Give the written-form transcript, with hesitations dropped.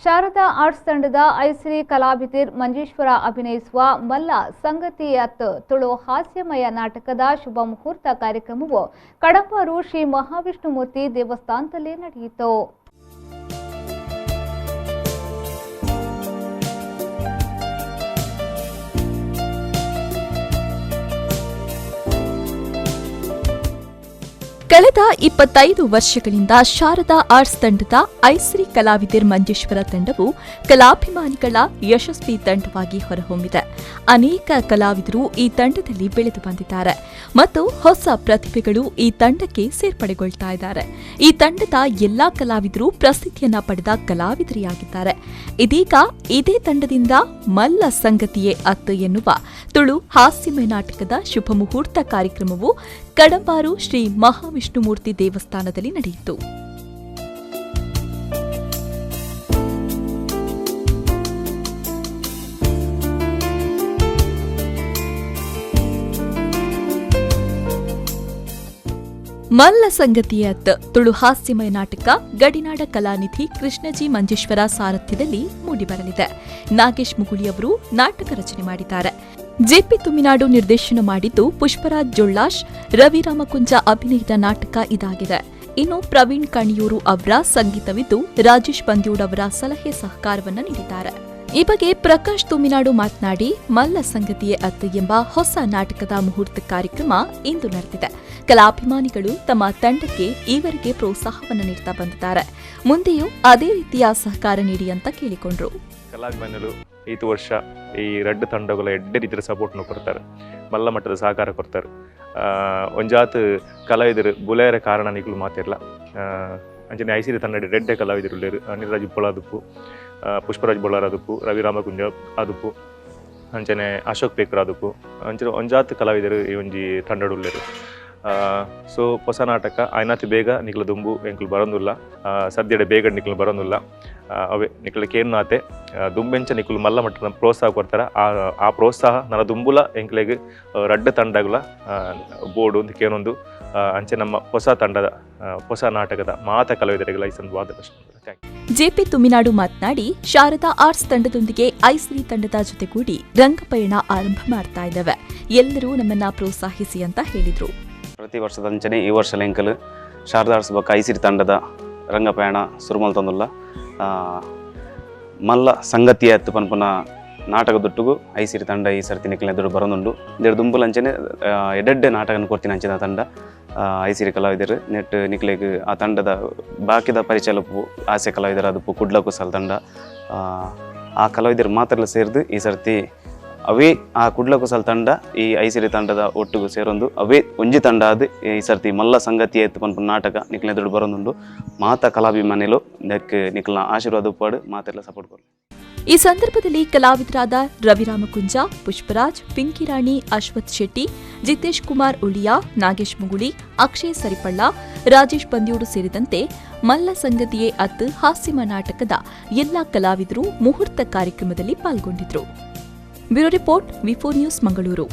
Sharada arts ತಂಡದ ಐಸಿರಿ ಕಲಾವಿದರ್ ಮಂಜೇಶ್ವರ ಅಭಿನಯಿಸುವ ಮಲ್ಲ ಸಂಗತಿಯತ್ ತುಳು ಹಾಸ್ಯಮಯ ನಾಟಕದ ಶುಭ ಮುಹೂರ್ತ ಕಾರ್ಯಕ್ರಮವು ಕಡಂಬಾರು ಶ್ರೀ ಮಹಾವಿಷ್ಣುಮೂರ್ತಿ ದೇವಸ್ಥಾನದಲ್ಲಿ ನಡೆಯಿತು. ಕಳೆದ 25 ವರ್ಷಗಳಿಂದ ಶಾರದಾ ಆರ್ಟ್ಸ್ ತಂಡದ ಐಸಿರಿ ಕಲಾವಿದರ್ ಮಂಜೇಶ್ವರ ತಂಡವು ಕಲಾಭಿಮಾನಿಗಳ ಯಶಸ್ವಿ ತಂಡವಾಗಿ ಹೊರಹೊಮ್ಮಿದೆ. ಅನೇಕ ಕಲಾವಿದರು ಈ ತಂಡದಲ್ಲಿ ಬೆಳೆದು ಬಂದಿದ್ದಾರೆ ಮತ್ತು ಹೊಸ ಪ್ರತಿಭೆಗಳು ಈ ತಂಡಕ್ಕೆ ಸೇರ್ಪಡೆಗೊಳ್ತಾ ಇದ್ದಾರೆ. ಈ ತಂಡದ ಎಲ್ಲಾ ಕಲಾವಿದರು ಪ್ರಸಿದ್ಧಿಯನ್ನ ಪಡೆದ ಕಲಾವಿದರಿಯಾಗಿದ್ದಾರೆ. ಇದೀಗ ಇದೇ ತಂಡದಿಂದ ಮಲ್ಲ ಸಂಗತಿಯೇ ಅತ್ತು ಎನ್ನುವ ತುಳು ಹಾಸ್ಯಮಯ ನಾಟಕದ ಶುಭ ಮುಹೂರ್ತ ಕಾರ್ಯಕ್ರಮವು ಕಡಂಬಾರು ಶ್ರೀ ಮಹಾವಿಷ್ಣುಮೂರ್ತಿ ದೇವಸ್ಥಾನದಲ್ಲಿ ನಡೆಯಿತು. ಮಲ್ಲ ಸಂಗತಿಯತ್ ತುಳು ಹಾಸ್ಯಮಯ ನಾಟಕ ಗಡಿನಾಡ ಕಲಾನಿಧಿ ಕೃಷ್ಣಜಿ ಮಂಜೇಶ್ವರ ಸಾರಥ್ಯದಲ್ಲಿ ಮೂಡಿಬರಲಿದೆ. ನಾಗೇಶ್ ಮುಗುಳಿಯವರು ನಾಟಕ ರಚನೆ ಮಾಡಿದ್ದಾರೆ. ಜೆಪಿ ತುಮಿನಾಡು ನಿರ್ದೇಶನ ಮಾಡಿದ್ದು ಪುಷ್ಪರಾಜ್ ಜೊಳ್ಳಾಶ್, ರವಿ ರಾಮಕುಂಜ ಅಭಿನಯದ ನಾಟಕ ಇದಾಗಿದೆ. ಇನ್ನು ಪ್ರವೀಣ್ ಕಣಿಯೂರು ಅವರ ಸಂಗೀತವಿದ್ದು ರಾಜೇಶ್ ಬಂದ್ಯೂಡ್ ಅವರ ಸಲಹೆ ಸಹಕಾರವನ್ನು ನೀಡಿದ್ದಾರೆ. ಈ ಬಗ್ಗೆ ಪ್ರಕಾಶ್ ತುಮಿನಾಡು ಮಾತನಾಡಿ, ಮಲ್ಲ ಸಂಗತಿಯೇ ಅತ್ತು ಎಂಬ ಹೊಸ ನಾಟಕದ ಮುಹೂರ್ತ ಕಾರ್ಯಕ್ರಮ ಇಂದು ನಡೆದಿದೆ. ಕಲಾಭಿಮಾನಿಗಳು ತಮ್ಮ ತಂಡಕ್ಕೆ ಈವರೆಗೆ ಪ್ರೋತ್ಸಾಹವನ್ನು ನೀಡುತ್ತಾ ಬಂದಿದ್ದಾರೆ. ಮುಂದೆಯೂ ಅದೇ ರೀತಿಯ ಸಹಕಾರ ನೀಡಿ ಅಂತ ಕೇಳಿಕೊಂಡ್ರು. ಕಲಾಭಿಮಾನಿಗಳು ಈತ ವರ್ಷ ಈ ರಡ್ಡು ತಂಡಗಳ ಎಡ್ಡೆ ರೀತಿಯ ಸಪೋರ್ಟ್ನು ಕೊಡ್ತಾರೆ, ಮಲ್ಲ ಮಟ್ಟದ ಸಹಕಾರ ಕೊಡ್ತಾರೆ. ಒಂಜಾತ್ ಕಲಾವಿದರು ಬುಲೆಯರ ಕಾರಣ ನಿಕಲು ಮಾತಿರಲ್ಲ. ಅಂಚನೆ ಐಸಿರಿ ತಂಡ ರೆಡ್ಡೆ ಕಲಾವಿದರು ಉಳ್ಳೇರು ಅನಿಲ್ ರಾಜ್ ಉಪ್ಪಳ ಆದುಪ್ಪು, ಪುಷ್ಪರಾಜ್ ಬೊಳ್ಳಾರ್ ಆದುಪ್ಪು, ರವಿ ರಾಮಕುಂಜ ಆದುಪ್ಪು, ಅಂಚನೆ ಅಶೋಕ್ ಪೇಕರ್ ಆದುಪ್ಪು, ಅಂಚನೆ ಒಂಜಾತ್ ಕಲಾವಿದರು ಈ ಒಂಜಿ ತಂಡಡು ಉಳ್ಳೇರು. ಸೊ ಹೊಸ ನಾಟಕ ಆಯ್ನಾತಿ ಬೇಗ ನಿಕ್ಲ ದುಂಬು ಎಂಕುಲು ಬರೋದಿಲ್ಲ, ಸದ್ಯಡೆ ಬೇಗ ನಿಕ್ಲು ಬರೋದಿಲ್ಲ. ಅವೇ ನಿಕ್ಲ ಕೇನಾತೆ ದುಂಬೆಂಚ ನಿಕ್ಲು ಮಲ್ಲ ಮಟ್ಟದ ಪ್ರೋತ್ಸಾಹ ಕೊಡ್ತಾರೆ. ಆ ಪ್ರೋತ್ಸಾಹ ನನ್ನ ದುಂಬುಲ ಎಂಕ್ಲೆಗ್ ರಡ್ಡು ತಂಡಗಳ ಬೋರ್ಡು ಒಂದು ಕೇನೊಂದು ಅಂಚೆ ನಮ್ಮ ಹೊಸ ತಂಡದ ಹೊಸ ನಾಟಕದ ಮಾತ ಕಲಾವಿದರಿಗೆಲ್ಲ ಈ ಸಂದರ್ಭ. ಜೆಪಿ ತುಮಿನಾಡು ಮಾತನಾಡಿ, ಶಾರದಾ ಆರ್ಟ್ಸ್ ತಂಡದೊಂದಿಗೆ ಐಸಿರಿ ತಂಡದ ಜೊತೆಗೂಡಿ ರಂಗಪಯಣ ಆರಂಭ ಮಾಡ್ತಾ ಇದ್ದೇವೆ, ಎಲ್ಲರೂ ನಮ್ಮನ್ನ ಪ್ರೋತ್ಸಾಹಿಸಿ ಅಂತ ಹೇಳಿದರು. ಪ್ರತಿ ವರ್ಷದ ಅಂಚನೆ ಈ ವರ್ಷ ಎಂಕಲ್ ಶಾರದಾ ಆರ್ಟ್ಸ್ ಬೊಕ್ಕ ಐಸಿರಿ ತಂಡದ ರಂಗಪಯಣ ಸುರುಮಲ್ ತಂದುಲ್ಲ. ಮಲ್ಲ ಸಂಗತಿಯ ಎತ್ತು ಪನ್ಪುನ ನಾಟಕ ದುಟ್ಟುಗು ಐಸಿರಿ ತಂಡ ಈ ಸರ್ತಿ ನಿಕ್ಲಿನ ಎದುರು ಬರೋದುಂಡು. ದೇಡ್ ದುಂಬುಲ ಅಂಚನೆ ಎಡೆಡ್ಡೆ ನಾಟಕನ ಕೊಡ್ತೀನಿ ಅಂಚಿನ ತಂಡ ಐಸಿರಿ ಕಲಾವಿದರು ನೆಟ್ ನಿಕ್ಲೆಗ್ ಆ ತಂಡದ ಬಾಕಿದ ಪರಿಚಯಲಪ್ಪು ಆಸೆ ಕಲಾವಿದರ ಅದಪ್ಪು ಕುಡ್ಲ ಕುಸಲ್ ತಂಡ ಆ ಕಲಾವಿದರು ಮಾತ್ರ ಸೇರಿದು ಈ ಸರ್ತಿ ಅವೇ ಆ ಕುಡ್ಲ ಕುಸಲ್ ತಂಡ ಈ ಐಸಿರಿ ತಂಡದ ಒಟ್ಟಿಗೂ ಸೇರೊಂದು ಅವೇ ಒಂಜಿ ತಂಡ ಅದು ಈ ಸರ್ತಿ ಮಲ್ಲ ಸಂಗತಿ ಎತ್ತು ಪನ್ಪುನ ನಾಟಕ ನಿಕ್ಲಿನ ಎದುರು ಬರೋದುಂಡು. ಮಾತಾ ಕಲಾಭಿಮಾನಿಲು ನೆಕ್ ನಿಕ್ಲಿನ ಆಶೀರ್ವಾದ ಉಪ್ಪಾಡು ಮಾತೆಲ್ಲ ಸಪೋರ್ಟ್ ಕೊಡು. ಈ ಸಂದರ್ಭದಲ್ಲಿ ಕಲಾವಿದರಾದ ರವಿರಾಮಕುಂಜ, ಪುಷ್ಪರಾಜ್, ಪಿಂಕಿರಾಣಿ, ಅಶ್ವಥ್ ಶೆಟ್ಟಿ, ಜಿತೇಶ್ ಕುಮಾರ್ ಉಳಿಯಾ, ನಾಗೇಶ್ ಮುಗುಳಿ, ಅಕ್ಷಯ್ ಸರಿಪಳ್ಳ, ರಾಜೇಶ್ ಬಂದ್ಯೂಡು ಸೇರಿದಂತೆ ಮಲ್ಲ ಸಂಗತಿಯೇ ಅತ್ತು ಹಾಸ್ಯಮ ನಾಟಕದ ಎಲ್ಲಾ ಕಲಾವಿದರು ಮುಹೂರ್ತ ಕಾರ್ಯಕ್ರಮದಲ್ಲಿ ಪಾಲ್ಗೊಂಡಿದ್ದರು. Bureau report, V4 news, Mangaluru.